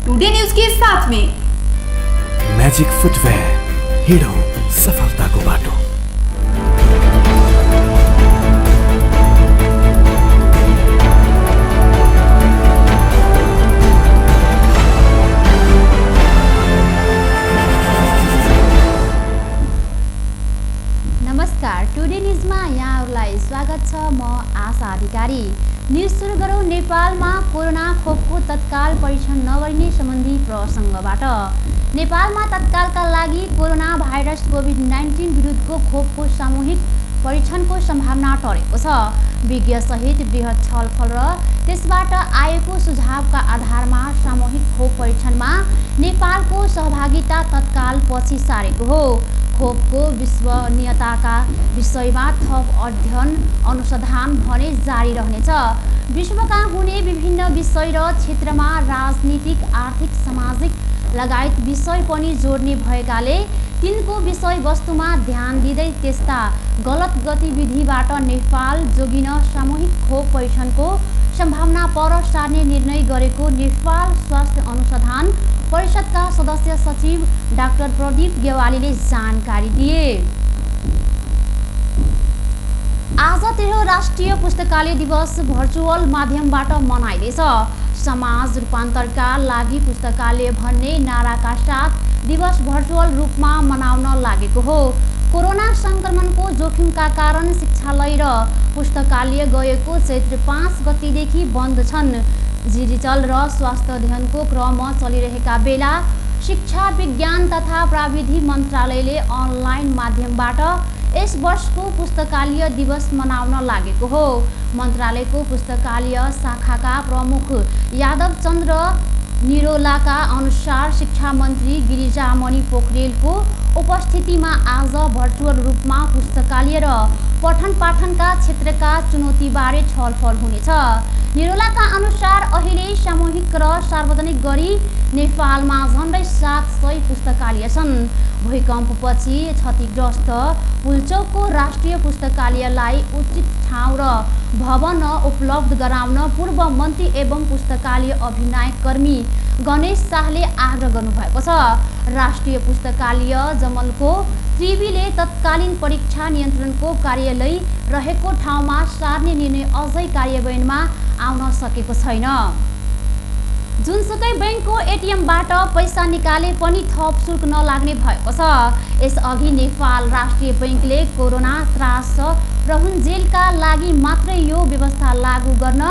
Today news के साथ में। म्याजिक फुटवेयर, हिँडौँ सफलताको बाटो। नमस्कार, टुडे न्युजमा यहाँहरूलाई स्वागत छ। म आशा अधिकारी। न्युज सुरु गरौँ नेपालमा कोरोना खोपको तत्काल परीक्षण नगरिने सम्बन्धी प्रसङ्गबाट। नेपालमा तत्कालका लागि कोरोना भाइरस कोभिड-19 विरुद्धको खोपको सामूहिक परीक्षणको सम्भावना टरेको छ। विज्ञसहित बृहत छलफल र त्यसबाट आएको सुझावका आधारमा सामूहिक खोप परीक्षणमा नेपालको सहभागिता तत्काल पछि सारेको हो। खोपको विश्वसनीयताका विषयमा थप अध्ययन अनुसन्धान भने जारी रहनेछ। विश्वका हुने विभिन्न विषय र क्षेत्रमा राजनीतिक, आर्थिक, सामाजिक लगायत विषय पनि जोड्ने भएकाले तिनको विषयवस्तुमा ध्यान दिँदै त्यस्ता गलत गतिविधिबाट नेपाल जोगिन सामूहिक खोप परीक्षणको सम्भावना पर सार्ने निर्णय गरेको नेपाल स्वास्थ्य अनुसन्धान परिषदका सदस्य सचिव डाक्टर प्रदीप गेवालीले जानकारी दिए। आज तेह्रौं राष्ट्रिय पुस्तकालय दिवस भर्चुअल माध्यमबाट मनाइँदैछ। समाज रूपान्तरका लागि पुस्तकालय भन्ने नाराका साथ दिवस भर्चुअल रूपमा मनाउन लागेको हो। कोरोना संक्रमणको जोखिमका कारण शिक्षालय र पुस्तकालय गएको चैत्र 5 गतेदेखि बन्द छन्। डिजिटल र स्वास्थ्य अध्ययनको क्रम चलिरहेका बेला शिक्षा, विज्ञान तथा प्राविधि मन्त्रालयले अनलाइन माध्यमबाट यस वर्षको पुस्तकालय दिवस मनाउन लागेको हो। मन्त्रालयको पुस्तकालय शाखाका प्रमुख यादव चन्द्र निरोलाका अनुसार शिक्षा मन्त्री गिरिजामणि पोखरेलको उपस्थितिमा आज भर्चुअल रूपमा पुस्तकालय र पठन पाठनका क्षेत्रका चुनौतीबारे छलफल हुनेछ। निरोलाका अनुसार अहिले सामूहिक र सार्वजनिक गरी नेपालमा झन्डै 700 पुस्तकालय छन्। भूकम्पपछि क्षतिग्रस्त पुल्चोकको राष्ट्रिय पुस्तकालयलाई उचित ठाउँ र भवन उपलब्ध गराउन पूर्व मन्त्री एवं पुस्तकालय अभिनय कर्मी गणेश शाहले आग्रह गर्नुभएको छ। राष्ट्रिय पुस्तकालय जमलको त्रिवीले तत्कालीन परीक्षा नियन्त्रणको कार्यालय रहेको ठाउँमा सार्ने निर्णय अझै कार्यान्वयनमा आउन सकेको छैन। जुनसुकै बैंकको एटिएमबाट पैसा निकाले पनि थप शुल्क नलाग्ने भएको छ। यसअघि नेपाल राष्ट्रिय बैंकले कोरोना त्रास रहुन्जेलका लागि मात्रै यो व्यवस्था लागू गर्न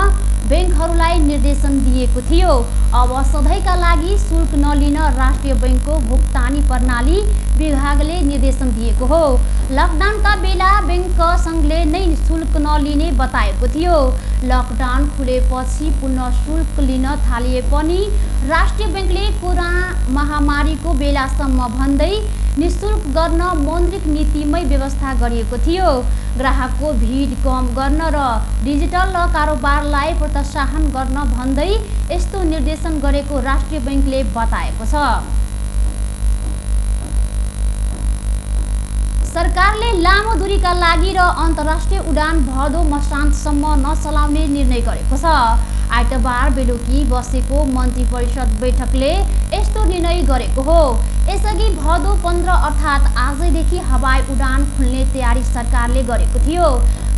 बैंकहरूलाई निर्देशन दिएको थियो। अब सधैँका लागि शुल्क नलिन राष्ट्रिय बैंकको भुक्तानी प्रणाली विभागले निर्देशन दिएको हो। लकडाउनका बेला बैंक सङ्घले नै शुल्क नलिने बताएको थियो। लकडाउन खुलेपछि पुनः शुल्क लिन थालिए पनि राष्ट्रिय बैंकले कोरोना महामारीको बेलासम्म भन्दै निःशुल्क गर्न मौद्रिक नीतिमै व्यवस्था गरिएको थियो। ग्राहकको भिड कम गर्न र डिजिटल कारोबारलाई प्रोत्साहन गर्न भन्दै यस्तो निर्देशन गरेको राष्ट्रिय बैंकले बताएको छ। सरकारले लामो दूरीका लागि र अन्तर्राष्ट्रिय उडान भदौ मसान्तसम्म नचलाउने निर्णय गरेको छ। आइतबार बेलुकी बसेको मन्त्री परिषद बैठकले यस्तो निर्णय गरेको हो। यसअघि भदौ 15 अर्थात् आजैदेखि हवाई उडान खुल्ने तयारी सरकारले गरेको थियो।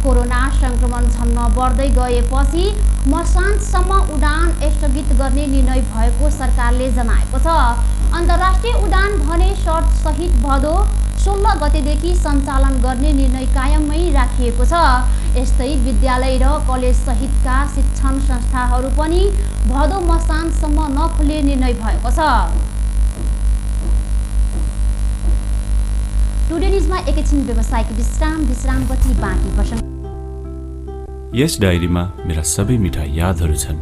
कोरोना संक्रमण झन्न बढ्दै गएपछि मसान्तसम्म उडान स्थगित गर्ने निर्णय भएको सरकारले जनाएको छ। अन्तर्राष्ट्रिय उडान भने सर्तसहित भदौ 16 गतेदेखि सञ्चालन गर्ने निर्णय कायमै राखिएको छ। यस्तै विद्यालय र कलेज सहितका शिक्षण संस्थाहरू पनि भदौ मसान्तसम्म नखुल्ने निर्णय भएको छ। टुडे न्युजमा एकैछिन व्यावसायिक विश्राम, विश्रामपछि बाँकी प्रसङ्ग। यस डायरीमा मेरा सबै मिठा यादहरू छन्।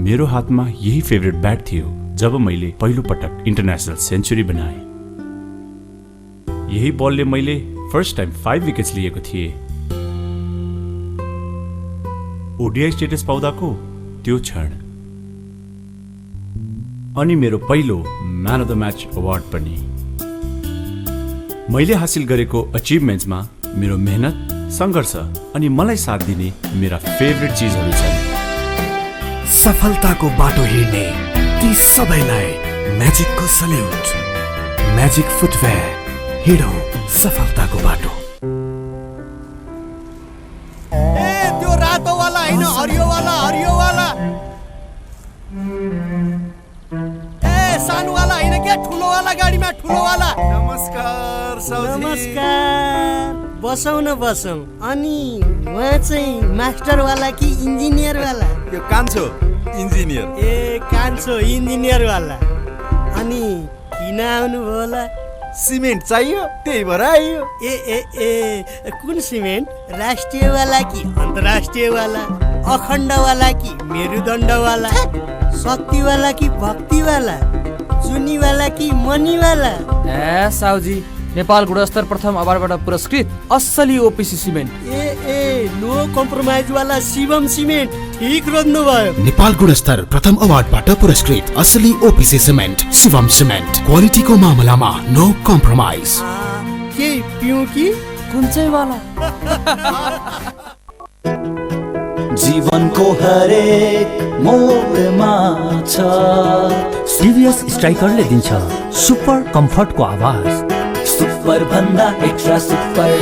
मेरो हातमा यही फेभरेट ब्याट थियो, जब मैले पहिलो पटक इन्टरनेसनल सेन्चुरी बनाएँ। यही बलले मैले फर्स्ट टाइम 5 विकेट्स लिएको थिएँ। ओडिआई स्टेटस पाउँदाको त्यो क्षण अनि मेरो पहिलो man of the match award पनि। मैले हासिल गरेको अचिभमेन्ट्समा मेरो मेहनत, सङ्घर्ष अनि मलाई साथ दिने मेरा फेभरेट चिजहरू छन्। सफलताको बाटो हिँड्ने ती सबैलाई म्याजिकको सल्युट। म्याजिक फुटवेयर, हिँडौँ सफलताको बाटो। ए त्यो रातोवाला होइन, हरियोवाला, हरियोवाला। ए सानोवाला होइन क्या, ठुलोवाला गाडीमा, ठुलोवाला। नमस्कार साउजी। नमस्कार, बसौँ न बसौँ। अनि उहाँ चाहिँ मास्टरवाला कि इन्जिनियरवाला? यो कान्छो इन्जिनियर। ए कान्छो इन्जिनियरवाला। अनि किन आउनुभयो होला? सिमेन्ट चाहियो, त्यही भएर आइयो। ए ए ए कुन सिमेन्ट? राष्ट्रियवाला कि अन्तर्राष्ट्रियवाला? अखण्डवाला कि मेरुदण्डवाला? शक्तिवाला कि भक्तिवाला? चुनीवाला कि मनीवाला? ए साउजी, नेपाल गुणस्तर प्रथम अवार्डबाट पुरस्कृत असली ओपिसी सिमेन्ट। ए ए नो कम्प्रोमाइजवाला शिवम सिमेन्ट, ठिक रोज्नुभयो। नेपाल गुणस्तर प्रथम अवार्डबाट पुरस्कृत असली ओपिसी सिमेन्ट, शिवम सिमेन्ट। क्वालिटीको मामलामा नो कम्प्रोमाइज। के पिउँ कि कुन चाहिँ वाला? जीवनको हरेक मोडमा छ टिभीएस स्ट्राइकरले दिन्छ सुपर कम्फर्टको आवाज, सुपर भन्दा एक्स्ट्रा सुपर।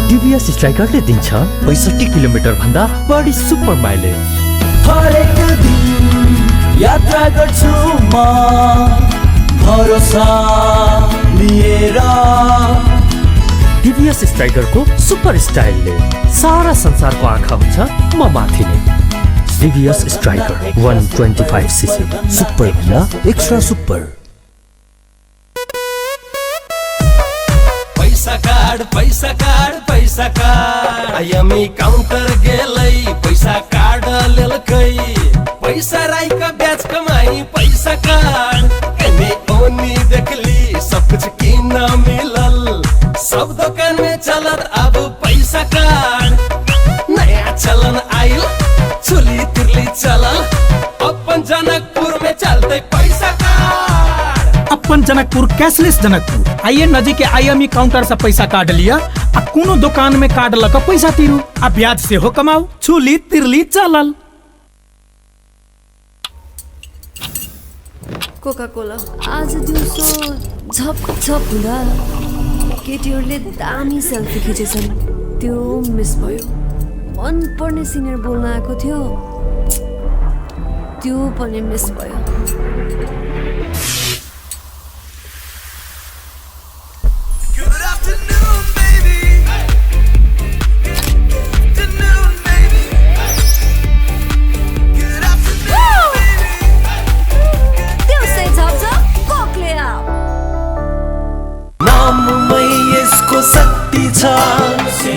टिभीएस स्ट्राइकरले दिन्छ 65 किलोमिटर भन्दा बढी सुपर माइलेज। हरेक दिन यात्रा गर्छु म भरोसा लिएर। टिभीएस स्ट्राइकरको सुपर स्टाइलले सारा संसारको आँखा हुन्छ म माथि नै। टिभीएस स्ट्राइकर 125 सीसी, सुपर भन्दा एक्स्ट्रा सुपर। पैसा कार्ड, पैसा कार्ड, पैसा कार्ड। आइएमई काउंटर गेलै, पैसा कार्ड लेलकै। पैसा राई का ब्याज कमाई, पैसा कार्ड। एने ओनी देखली सब कुछ किन मिलल, सब दुकान में चलत अब पैसा कार्ड। नया चलन आइल, चुली तिरली चलल, अपन जनकपुर में चलते पैसा कार्ड। अपन जनकपुर कैशलेस जनकपुर। आइए नजीक के आईएमई काउंटर से पैसा कार्ड लिया आ कोनो दुकान में कार्ड लग पैसा तिरू आ ब्याज से हो कमाओ। छुली तिरली चलल। कोका कोला आज दिउँसो झप झप हुँदा केटीहरूले दामी सेल्फी खिचेछन्, त्यो मिस भयो। मनपर्ने सिनियर बोल्न आएको थियो, त्यो पनि मिस भयो। शक्ति छ,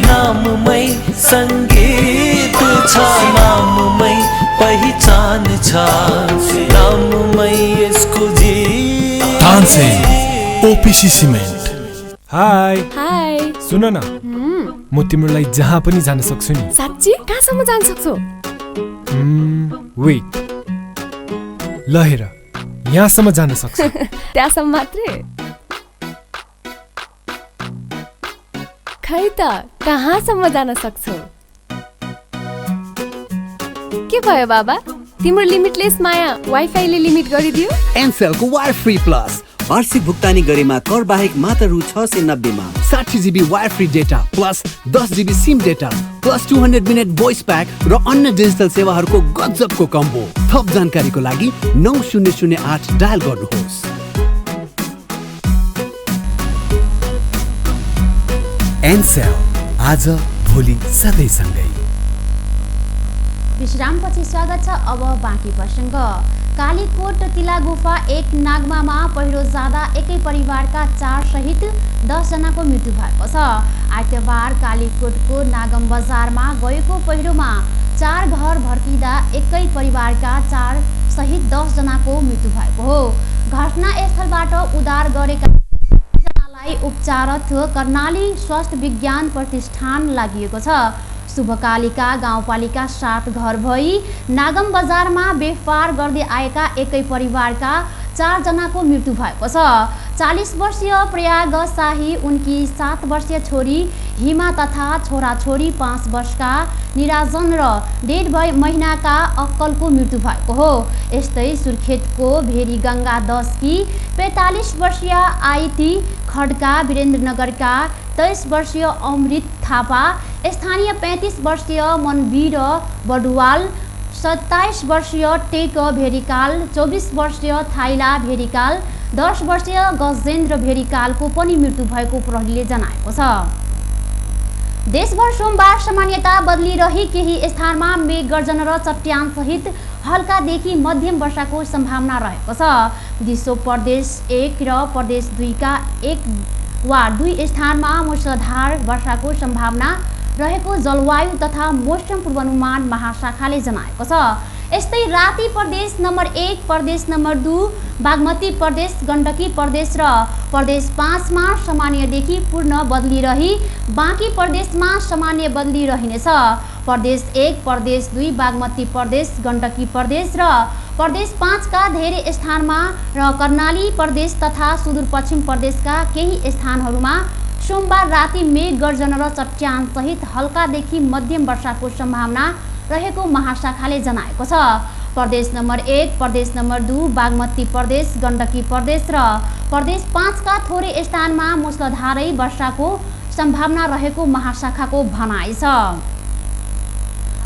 नाममै संगीत छ, नाममै पहिचान छ, नाममै यसको जीत। Tansen OPC cement. Hi hi, सुन न, म तिमीलाई जहाँ पनि जान सक्छु नि। साँच्ची? कहाँसम्म जान सक्छौ? वेट, ल हेर, यहाँसम्म जान सक्छु। त्यहाँसम्म मात्रै? खै त कहाँसम्म जान सक्छौ? के भयो बाबा, तिम्रो लिमिटलेस माया वाइफाईले लिमिट गरिदियो? एनसेलको वायर फ्री प्लस वार्षिक भुक्तानी गरेमा कर बाहेक मात्र रु 690 मा 60 GB wire free data plus 10 GB SIM data plus 200 minute voice pack र अन्य डिजिटल सेवाहरूको गजबको कम्बो। थप जानकारीको लागि 9008 डायल गर्नुहोस्। एनसेल, आज भोलि सधैँ सँगै। विश्रामपछि स्वागत छ अब बाँकी प्रसङ्ग। कालीकोट तिलागुफा 1 नागमामा पहिरो जाँदा एकै परिवारका 4 सहित 10 जनाको मृत्यु भएको छ। आइतबार कालीकोटको नागम बजारमा गएको पहिरोमा 4 घर भर्किँदा एकै परिवारका 4 सहित 10 जनाको मृत्यु भएको हो। घटनास्थलबाट उद्धार गरेका जनालाई उपचारार्थ कर्णाली स्वास्थ्य विज्ञान प्रतिष्ठान लागिएको छ। शुभकालिका गाउँपालिका 7 घर भई नागम बजारमा व्यापार गर्दै आएका एकै परिवारका 4 जनाको मृत्यु भएको छ। 40 वर्षीय प्रयाग शाही, उनकी 7 वर्षीय छोरी हिमा तथा छोराछोरी 5 वर्षका निराजन र 1.5 महिनाका अक्कलको मृत्यु भएको हो। यस्तै सुर्खेतको भेरीगंगा 10 की 45 वर्षीय आइती खड्का, वीरेन्द्रनगरका 23 वर्षीय अमृत थापा, स्थानीय 35 वर्षीय मनवीर बडुवाल, 27 वर्षीय टेक भेरिकाल, 24 वर्षीय थाइला भेरिकाल, 10 वर्षीय गजेन्द्र भेरिकालको पनि मृत्यु भएको प्रहरीले जनाएको छ। देशभर सोमबार सामान्यता बदलिरही केही स्थानमा मेघगर्जन र चट्याङसहित हल्कादेखि मध्यम वर्षाको सम्भावना रहेको छ। दिसो प्रदेश 1 र प्रदेश 2 का 1 वा 2 स्थानमा मुसलधार वर्षाको सम्भावना रहेको जलवायु तथा मौसम पूर्वानुमान महाशाखाले जनाएको छ। यस्तै राति प्रदेश नम्बर 1, प्रदेश नम्बर 2, बागमती प्रदेश, गण्डकी प्रदेश र प्रदेश 5 मा सामान्यदेखि पूर्ण बदली रही बाँकी प्रदेशमा सामान्य बदली रहनेछ। प्रदेश 1, प्रदेश 2, बागमती प्रदेश, गण्डकी प्रदेश र प्रदेश 5 का धेरै स्थानमा र कर्णाली प्रदेश तथा सुदूरपश्चिम प्रदेशका केही स्थानहरूमा सोमबार राति मेघगर्जन र चट्याङसहित हल्कादेखि मध्यम वर्षाको सम्भावना रहेको महाशाखाले जनाएको छ। प्रदेश नम्बर 1, प्रदेश नम्बर 2, बागमती प्रदेश, गण्डकी प्रदेश र प्रदेश 5 का थोरै स्थानमा मुसलधारै वर्षाको सम्भावना रहेको महाशाखाको भनाइ छ।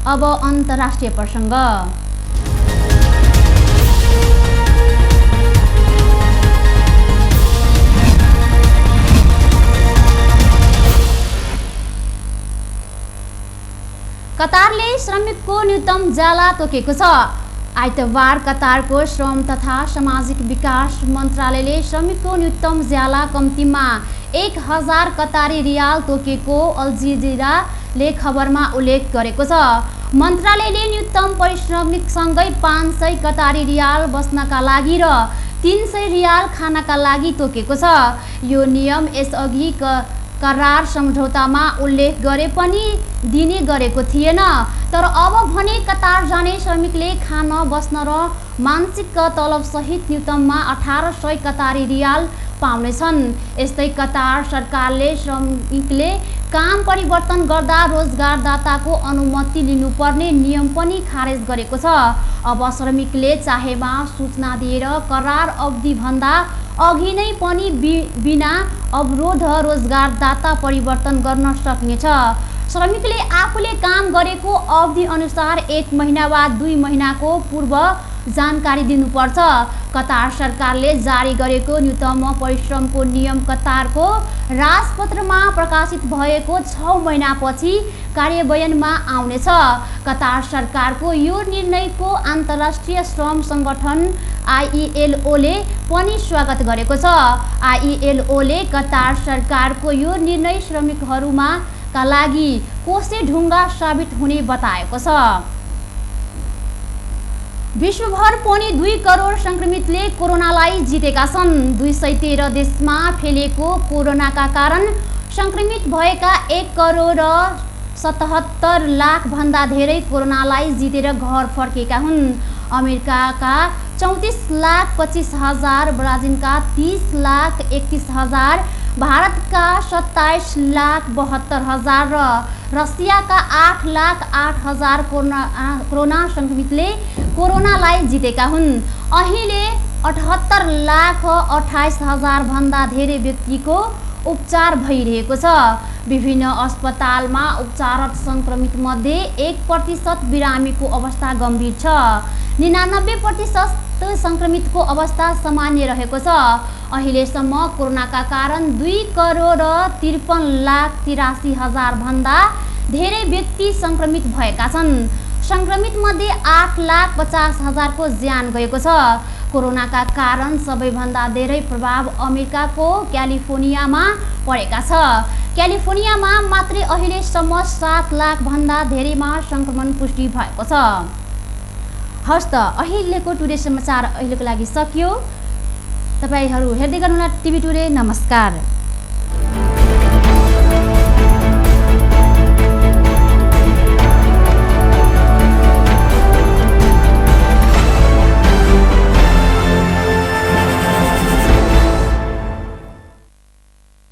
अब अन्तर्राष्ट्रिय प्रसङ्ग। कतारले श्रमिकको न्यूनतम ज्याला तोकेको छ। आइतबार कतारको श्रम तथा सामाजिक विकास मन्त्रालयले श्रमिकको न्यूनतम ज्याला कम्तीमा 1000 कतारी रियाल तोकेको अल जजिराले खबरमा उल्लेख गरेको छ। मन्त्रालयले न्यूनतम परिश्रमिकसँगै 500 कतारी रियाल बस्नका लागि र 300 रियाल खानका लागि तोकेको छ। यो नियम यसअघि करार सम्झौतामा उल्लेख गरे पनि दिने गरेको थिएन, तर अब भने कतार जाने श्रमिकले खान, बस्न र मानसिक तलबसहित न्यूनतममा 1800 कतारी रियाल पाउनेछन्। यस्तै कतार सरकारले श्रमिकले काम परिवर्तन गर्दा रोजगारदाताको अनुमति लिनुपर्ने नियम पनि खारेज गरेको छ। अब श्रमिकले चाहेमा सूचना दिएर करार अवधिभन्दा अघि नै पनि बिना अवरोध रोजगारदाता परिवर्तन गर्न सक्नेछ। श्रमिकले आफूले काम गरेको अवधि अनुसार 1 महिना वा 2 महिनाको पूर्व जानकारी दिनुपर्छ। कतार सरकारले जारी गरेको न्यूनतम परिश्रमको नियम कतारको राजपत्रमा प्रकाशित भएको 6 महिनापछि कार्यान्वयनमा आउनेछ। कतार सरकारको यो निर्णयको अन्तर्राष्ट्रिय श्रम सङ्गठन आईएलओले पनि स्वागत गरेको छ। आईएलओले कतार सरकारको यो निर्णय श्रमिकहरूमा का लागि कोसे ढुङ्गा साबित हुने बताएको छ। विश्वभर 1.75 करोड संक्रमितले कोरोनालाई जितेका छन्। 213 देशमा फैलिएको कोरोनाका कारण संक्रमित भएका 1,77,00,000 भन्दा धेरै कोरोनालाई जितेर घर फर्केका हुन्। अमेरिकाका 34,25,000, ब्राजिलका 30,31,000, भारतका 27,72,000 र रसियाका 8,08,000 कोरोना संक्रमितले कोरोनालाई जितेका हुन्। अहिले 78,28,000 भन्दा धेरै व्यक्तिको उपचार भइरहेको छ। विभिन्न अस्पतालमा उपचाररत संक्रमित मध्ये 1% बिरामीको अवस्था गम्भीर छ। 99% संक्रमितको अवस्था सामान्य रहेको छ। अहिलेसम्म कोरोनाका कारण 2,53,83,000 भन्दा धेरै व्यक्ति संक्रमित भएका छन्। संक्रमित मध्ये 8,50,000 को ज्यान गएको छ। कोरोनाका कारण सबैभन्दा धेरै प्रभाव अमेरिकाको क्यालिफोर्नियामा परेका छ। क्यालिफोर्नियामा मात्रै अहिलेसम्म 7 लाख भन्दा धेरैमा संक्रमण पुष्टि भएको छ। हस् त अहिलेको टुडे समाचार अहिलेको लागि सकियो। तपाईहरू हेर्दै गर्नुहोला टिभी टुडे। नमस्कार।